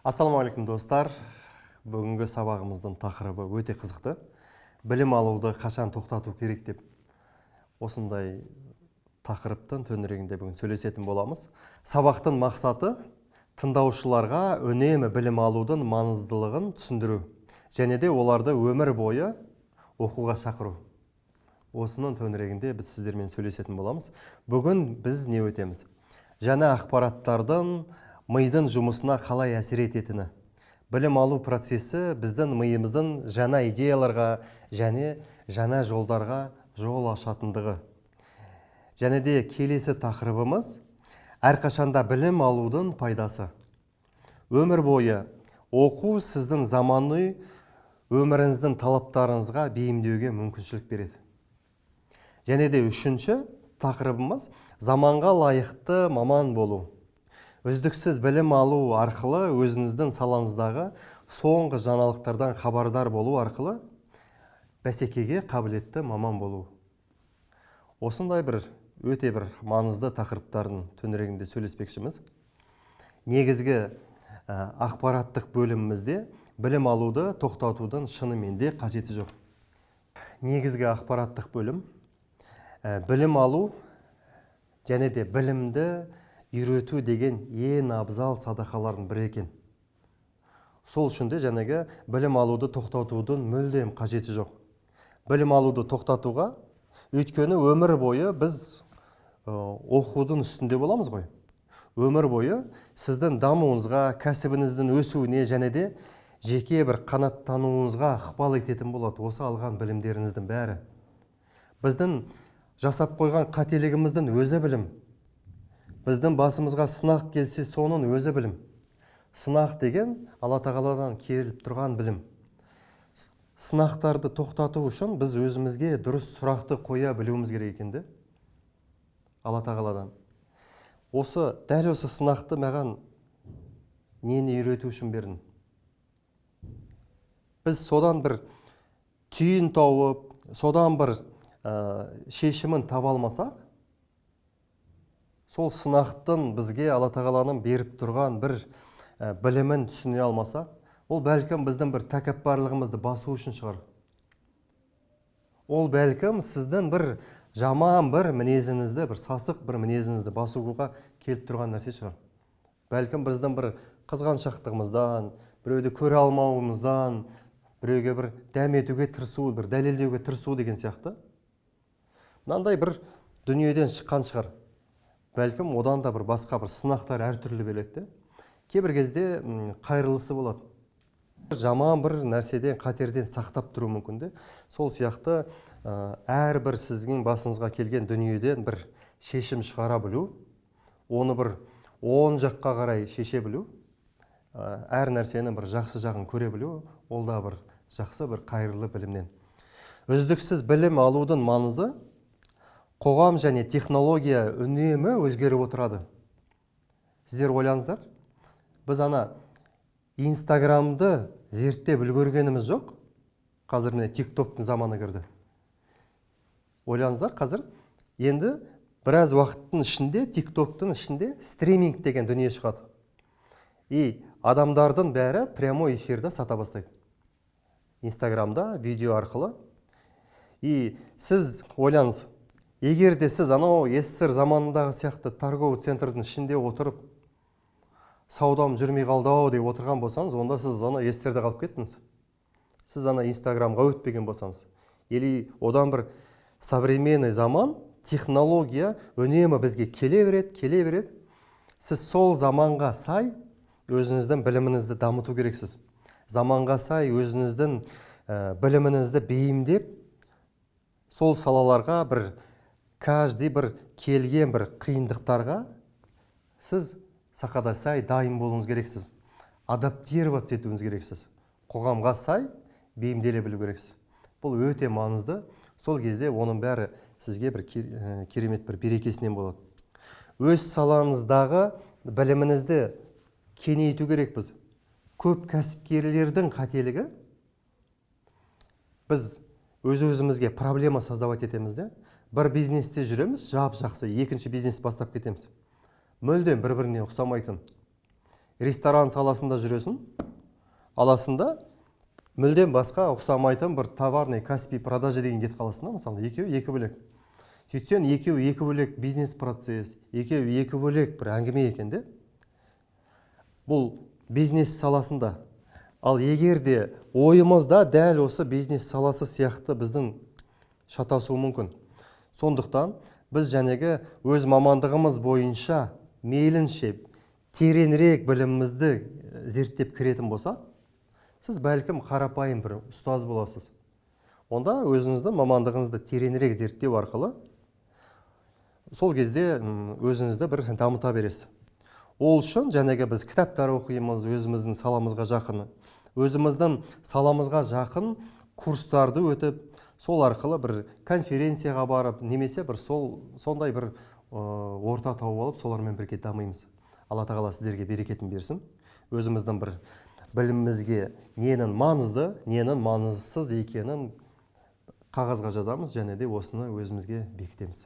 Ассалаумағалейкум, достар! Бүгінгі сабағымыздың тақырыбы өте қызықты: білім алуды қашан тоқтату керек деп. Осындай тақырыптың төңірегінде бүгін сөйлесетін боламыз. Сабақтың мақсаты – тыңдаушыларға үнемі білім алудың маңыздылығын түсіндіру және де оларды өмір бойы оқуға шақыру. Осының төңірегінде біз сіздермен сөйлесетін боламыз. Бүгін біз не өтеміз? Жаңа ақпараттардың мидың жұмысына қалай әсер ететіні, білім алу процесі біздің миымыздың жаңа идеяларға және жаңа жолдарға жол ашатындығы. Және де келесі тақырыбымыз – әрқашанда білім алудың пайдасы. Өмір бойы оқу сіздің заманауи өміріңіздің талаптарыңызға бейімдеуге мүмкіншілік береді. Және де үшінші тақырыбымыз – заманға лайықты маман болу. Үздіксіз білім алу арқылы өзіңіздің салаңыздағы соңғы жаңалықтардан хабардар болу арқылы бәсекеге қабілетті маман болу. Осындай бір өте бір маңызды тақырыптардың төңірегінде сөйлеспекшіміз. Негізгі ақпараттық бөлімімізде білім алуды тоқтатудың шынымен де қажеті жоқ. Негізгі ақпараттық бөлім: білім алу және де білімді үйрету деген ең абзал садақалардың бірі екен. Сол үшін де жаңағы білім алуды тоқтатудың мүлдем қажеті жоқ. Білім алуды тоқтатуға, өйткені өмір бойы біз оқудың үстінде боламыз ғой. Өмір бойы сіздің дамуыңызға, кәсібіңіздің өсуіне және де жеке бір қанаттануыңызға ықпал ететін болады осы алған білімдеріңіздің бәрі. Біздің жасап қойған қателігіміздің өзі білім. Біздің басымызға сынақ келсе, соның өзі білім. Сынақ деген Алла Тағаладан келіп тұрған білім. Сынақтарды тоқтату үшін біз өзімізге дұрыс сұрақты қоя білуіміз керек екен де. Алла Тағаладан осы, дәл осы сынақты маған нені үйрету үшін бердің? Біз содан бір түйін тауып, содан бір шешімін таба алмасақ, сол сынақтың бізге Алла Тағаланың беріп тұрған бір білімін түсіне алмасақ, ол бәлкім біздің бір тәкаппарлығымызды басу үшін шығар. Ол бәлкім сіздің бір жаман бір мінезіңізді, бір сасық бір мінезіңізді басуға келіп тұрған нәрсе шығар. Бәлкім, біздің бір қызғаншақтығымыздан, біреуді көре алмауымыздан, біреуге бір дәметуге тырысу, бір дәлелдеуге тырысу деген сияқты мынандай бір дүниеден шыққан шығар. Бәлкім, одан да бір басқа бір сынақтар әртүрлі беріледі де. Кейбір кезде қайырлысы болады, жаман бір нәрседен, қатерден сақтап тұруы мүмкін де. Сол сияқты әрбір сіздің басыңызға келген дүниеден бір шешім шығара білу, оны бір оң жаққа қарай шеше білу, әр нәрсенің бір жақсы жағын көре білу, ол да бір жақсы, бір қайырлы білімнен. Үздіксіз білім алудың маңызы: қоғам және технология үнемі өзгеріп отырады. Сіздер ойлаңыздар, біз ана Инстаграмды зерттеп үлгергеніміз жоқ, қазір міне Тик Токтың заманы кірді. Ойлаңыздар, қазір енді біраз уақыттың ішінде Тик Токтың ішінде стриминг деген дүние шығады, и адамдардың бәрі прямой эфирде сата бастайды Инстаграмда видео арқылы. И сіз ойлаңыз, егер де сіз анау СССР заманындағы сияқты торговый центрдің ішінде отырып, саудам жүрмей қалды ау деп отырған болсаңыз, онда сіз ана СССРде қалып кеттіңіз. Сіз ана Инстаграмға өтпеген болсаңыз или одан бір современный заман, технология үнемі бізге келе береді, келе береді. Сіз сол заманға сай өзіңіздің біліміңізді дамыту керексіз. Заманға сай өзіңіздің біліміңізді бейімдеп, сол салаларға бір каждый бір келген бір қиындықтарға сіз сақадай сай дайын болуыңыз керексіз, адаптироваться етуіңіз керексіз, қоғамға сай бейімделе білу керексіз. Бұл өте маңызды. Сол кезде оның бәрі сізге бір керемет бір берекесінен болады. Өз салаңыздағы біліміңізді кеңейту керекпіз. Көп кәсіпкерлердің қателігі: біз өз өзімізге проблема создавать етеміз де. Бір бизнесте жүреміз жап жақсы, екінші бизнес бастап кетеміз, мүлдем бір біріне ұқсамайтын. Ресторан саласында жүресің, аласың да, мүлдем басқа ұқсамайтын бір товарный Каспи продажа деген кетіп қаласың да. Мысалы, екеуі екі бөлек. Сөйтсең, екеуі екі бөлек бизнес процесс, екеуі екі бөлек бір әңгіме екен де. Бұл бизнес саласында. Ал егер де ойымызда дәл осы бизнес саласы сияқты біздің шатасуы мүмкін. Сондықтан біз жәнегі өз мамандығымыз бойынша мейлінше тереңірек білімімізді зерттеп кіретін болсақ, сіз бәлкім қарапайым бір ұстаз боласыз. Онда өзіңіздің мамандығыңызды тереңірек зерттеу арқылы сол кезде өзіңізді бір дамыта бересіз. Ол үшін жәнегі біз кітаптар оқимыз, өзіміздің саламызға жақын, өзіміздің саламызға жақын курстарды өтіп, сол арқылы бір конференцияға барып немесе бір сол сондай бір орта тауып алып, солармен бірге дамимыз. Алла Тағала сіздерге берекетін берсін. Өзіміздің бір білімімізге ненің маңызды, ненің маңызсыз екенін қағазға жазамыз және де осыны өзімізге бекітеміз.